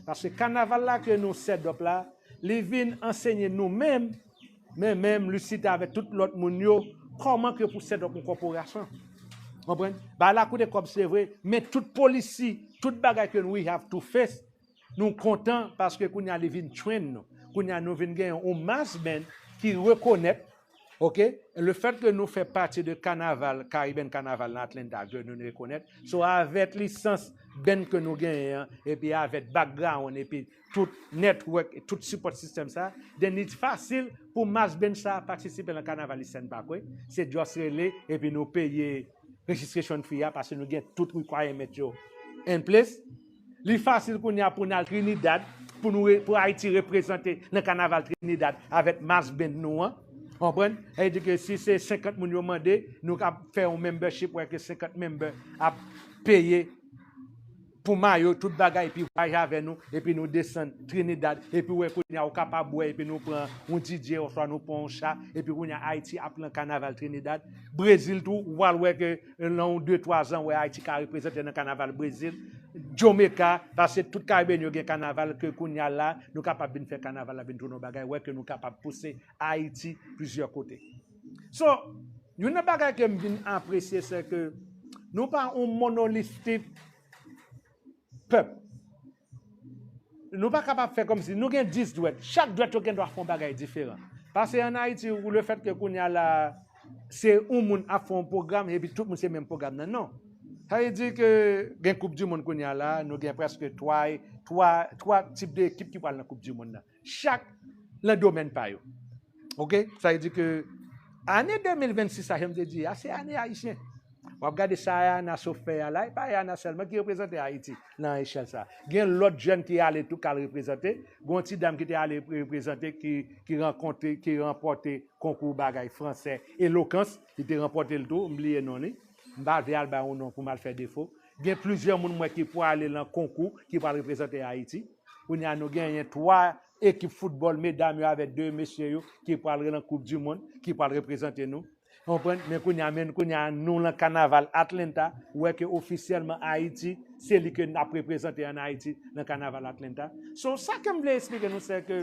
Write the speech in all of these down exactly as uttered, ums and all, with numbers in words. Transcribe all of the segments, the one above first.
Paske kanaval la ke nou set up la, li vin ansenye nou menm, men menm Lucita avèk tout lòt moun yo, kòman ke pou set up yon kòporasyon. Konprann? Bagay la koute kòb, se vre, men tout policy, tout bagay ke we have to face, nou kontan paske kounye a li vin train nou. Kounye a nou vin gen yon mass band ki rekonèt, ok? Le fèt ke nou fè pati de kanaval, Caribbean Kanaval nan Atlanta, ke nou rekonèt. So, avèk lisans band ke nou genyen an, epi avèk background, epi tout network, tout support system sa, then it's fasil pou mass band sa patisipe nan kanaval Eastern Parkway. Se just rele, epi nou peye registration fee a, paske nou gen tout requirement yo in place. Li fasil kounye a pou n al Trinidad, pou nou re- pou Ayiti reprezante nan kanaval Trinidad avèk mass band nou an. Konprann? Sa vle di ke si se senkant moun yo mande, nou ka fè yon membership, wè ke senkant member ap peye pou mayo, tout bagay, epi vwayaje avè nou, epi nou desann Trinidad, epi wè kounye a ou kapab wè, epi nou pran yon D J, oswa nou pran yon cha, epi kounye a Ayiti ap nan kanaval Trinidad. Brezil tou, ou pral wè ke nan yon de twa zan, wè Ayiti ka reprezante nan kanaval Brezil, Jamaica, paske tout Karibyen yo gen kanaval ke kounye a la, nou kapab vin fè kanaval la vin tounen yon bagay, wè ke nou kapab pouse Ayiti plizyè kote. So, youn nan bagay ke m vin apresye, se ke nou pa yon monolithic pèp. Nou pa kapab fè kòmsi nou gen dis dwèt. Chak dwèt yo gen dwa fè yon bagay diferan. Paske ann Ayiti, ou le fèt ke kounye a la, se yon moun ap fè yon pwogram, epi tout moun se menm pwogram nan, non. Sa vle di ke gen Koup di Mond kounye a la, nou gen prèske twa, twa, twa tip de ekip ki pral nan Koup di Mond nan. Chak nan domèn pa yo. Ok? Sa vle di ke ane de mil vennsis sa, jan m te di a, se ane ayisyen. W ap gade sa Ayana Sof fè a la, e pa Ayana sèlman ki reprezante Ayiti nan echèl sa. Gen lòt jèn ki ale tou k al reprezante. Gen yon ti dam ki te ale reprezante, ki, ki rankontre, ki ranpòte konkou bagay fransè, Elokans, li te ranpòte l tou, m bliye non li. M pa vle al bay yon non pou m al fè defo. Gen plizyè moun m wè ki pwale nan konkou, ki pral reprezante Ayiti. Kounye a nou genyen twa ekip foutbòl, medam yo avèk de mesye yo, ki pral nan Koup di Mond, ki pral reprezante nou. Konprann? Men kounye a, men kounye a, nou nan kanaval Atlanta, ou wè ke ofisyèlman Ayiti, se li ke n ap reprezante ann Ayiti nan kanaval Atlanta. So, sa ke m vle eksplike nou, se ke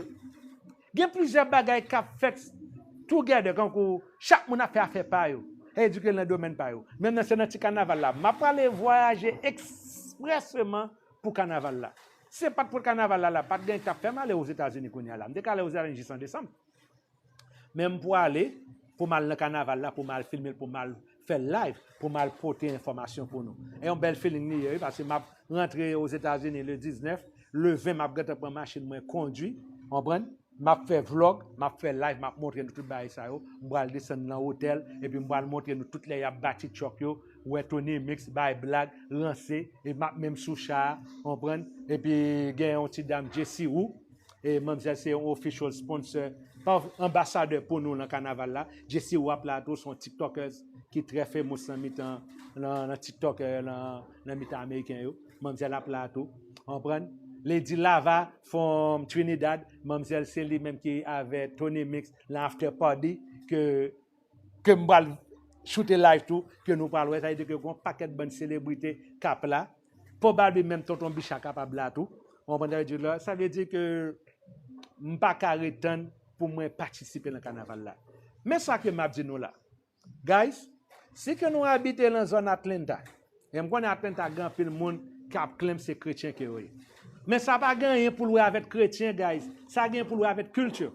gen plizyè bagay k ap fèt together, kankou chak moun ap fè afè pa yo. Sa vle di ke nan domèn pa yo. Menm nan se nan ti kanaval la. M ap prale vwayaje ekspreseman pou kanaval la. Si se pa t pou kanaval la, la, pa t gen k t ap fè m ale Ozetazini kounye a la. M te ka ale Ozetazini jis an desanm. Men m pwale pou m al nan kanaval la, pou m al filme l, pou m al fè live, pou m al pote enfòmasyon pou nou. E yon bèl feeling li ye, wi, paske m ap rantre Ozetazini le diznèf, le ven m ap gentan pran machin mwen kondui, konprann? M ap fè vlog, m ap fè live, m ap montre nou tout bagay sa yo. M pral desann nan otèl, epi m pral montre nou tout lè y ap bati tchòk yo, wè Tony Mix, bay blag, ranse, e m ap menm sou cha a, konprann? Epi gen yon ti dam, Jessie Wu, e manmzèl se yon official sponsor, pa anbasadè pou nou nan kanaval la. Jessie Wu ap la tou, se yon TikTokers ki trè famous nan mitan, nan, nan TikTokè, nan, nan mitan ameriken yo. Manmzèl ap la tou. Konprann? Lady Lava from Trinidad, manmzèl se li menm ki avèk Tony Mix nan after party ke, ke m pral choute live tou, ke nou pral wè. Sa vle di ke gen yon pakèt bann selebrite k ap la. Pwobabli menm Tonton Bicha kapab la tou. Ou konprann sa vle di la? Sa vle di ke m pa ka ret tann pou mwen patisipe nan kanaval la. Men sa ke m ap di nou la. Guys, si ke nou abite nan zòn Atlanta, e m konnen Atlanta gen anpil moun k ap claim se kretyen ke yo ye. Men sa pa gen anyen pou l wè avèk kretyen, guys. Sa gen pou l wè avèk kilti.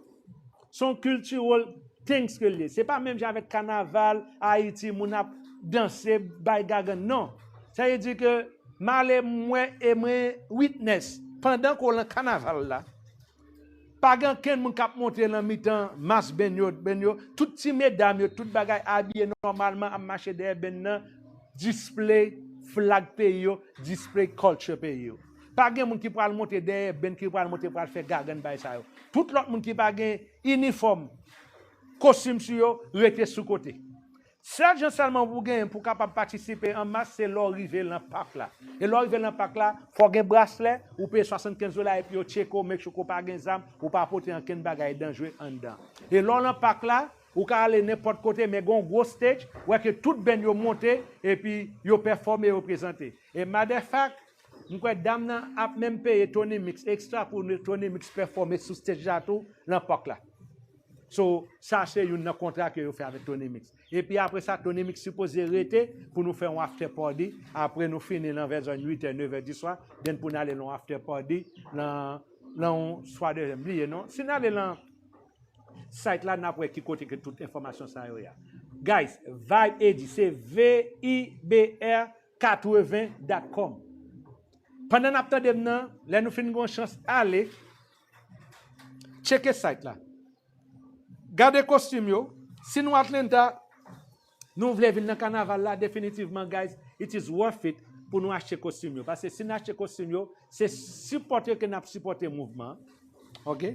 Se yon cultural things ke l ye. Se pa menm jan avèk kanaval, Ayiti, moun ap danse, bay gagann, non. Sa vle di ke m ale, m wè e mwen witness, pandan ke w nan kanaval la, pa gen okenn moun k ap monte nan mitan mass band yo, band yo, tout ti medam yo, tout bagay abiye nòmalman, ap mache dèyè band nan, display flag peyi yo, display culture peyi yo. Pa gen moun ki pral monte dèyè band, ki pral monte, pral fè gagann, bay sa yo. Tout lòt moun ki pa gen inifòm, kostim sou yo, rete sou kote. Sèl jan sèlman pou w genyen pou w kapab patisipe an mas, se lè w rive nan pak la. E lè w rive nan pak la, fò w gen braslè, ou peye swasannkenz dola epi yo tcheke w, make sure ke w pa gen zam, ou pa pote ankenn bagay danjre anndan. E lè w nan pak la, ou ka ale nenpòt kote, men gen yon gwo stage, ou wè ke tout band yo monte, epi yo pèfòme, yo prezante. E matter of fact, M kwè dam nan ap menm peye Tony Mix ekstra pou Tony Mix pèfòme sou stage la tou nan park la. So, sa se youn nan kontra ke yo fè avèk Tony Mix. Epi apre sa, Tony Mix sipoze rete pou nou fè yon after party. Apre nou fini nan vè zòn uit è, nèf è di swa, then pou n ale nan yon after party nan, nan yon swa de, m bliye non. Si n ale nan site la, n ap wè ki kote ke tout enfòmasyon sa yo ye. Guys, Vibe Eddy, se V I B R katreven dot com. Pandan n ap tande m nan, lè nou fin gen yon chans ale, tcheke site la. Gade kostim yo. Si nou Atlanta, nou vle vin nan kanaval la, definitivman, guys, it is worth it pou nou achte kostim yo. Paske si n achte kostim yo, se sipòte ke n ap sipòte mouvman an. Ok?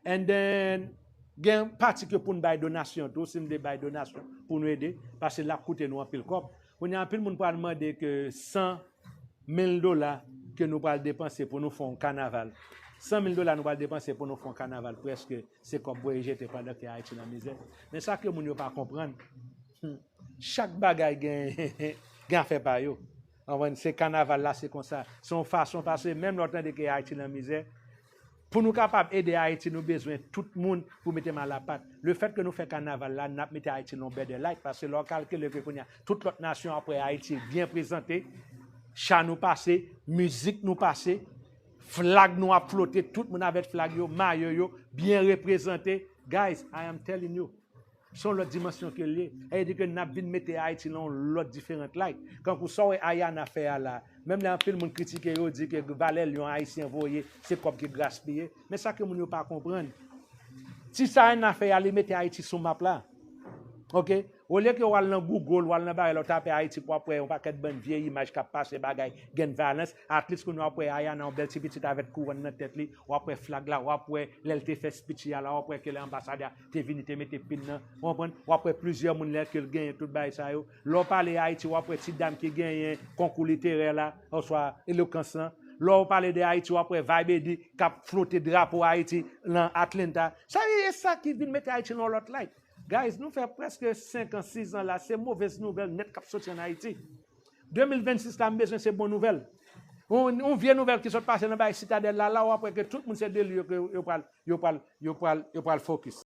And then, gen pati ke pou n bay donasyon tou, si n vle bay donasyon pou nou ede, paske l ap koute nou anpil kòb. Kounye a, anpil moun pral mande ke san mil dola ke nou pral depanse pou nou fè yon kanaval. San mil dola nou pral depanse pou nou fè yon kanaval, prèske se kòb voye jete pandan ke Ayiti nan mizè. Men sa ke moun yo pa konprann, hmm, chak bagay gen, gen afè pa yo. Konprann? Se kanaval la, se konsa. Se yon fason, paske menm lè w tande ke Ayiti nan mizè, pou nou kapab ede Ayiti, nou bezwen tout moun pou mete men a la pat. Le fèt ke nou fè kanaval la, n ap mete Ayiti nan yon better light, paske lè w kalkile ke kounye a, tout lòt nasyon ap wè Ayiti byen prezante, cha nou pase, mizik nou pase, flag nou ap flote, tout moun avèk flag yo, mayo yo, byen reprezante. Guys, I am telling you, se yon lòt dimansyon ke l ye. Sa vle di ke n ap vin mete Ayiti nan yon lòt diferan light. Kankou sa w wè Ayana fè a la. Menm lè anpil moun kritike yo, di ke valè lyon Ayisyen voye, se kòb ki gaspiye. Men sa ke moun yo pa konprann, ti sa Ayana fè a, li mete Ayiti sou map la. Ok? Olye ke w al nan Google, w al nan bagay la, w tape Ayiti pou w ap wè yon pakèt bann vye imaj k ap pase, bagay gang violence. At least kounye a w ap wè Ayana, yon bèl ti pitit avèk kouwòn nan tèt li, w ap wè flag la, w ap wè lè l te fè speech li a la, w ap wè ke lè anbasadè a te vini, te mete pin nan, w konprann? W ap wè plizyè moun lè ke l genyen tout bagay sa yo. Lè w pale Ayiti, w ap wè ti dam ki genyen konkou literè la, oswa elokans lan. Lè w pale de Ayiti, w ap wè Vibe Eddy k ap flote drapo Ayiti nan Atlanta. Sa e sa ki vin mete Ayiti nan yon lòt light. Guys, nou fè prèske senk an, sis an la, se movèz nouvèl nèt k ap soti ann Ayiti. De mil vennsis la, m bezwen se bon nouvèl. Yon, yon vye nouvèl ki sot pase nan bay Sitadèl la, la w ap wè ke tout moun se de li yo ke yo pral, yo pral, yo pral, yo pral fokis.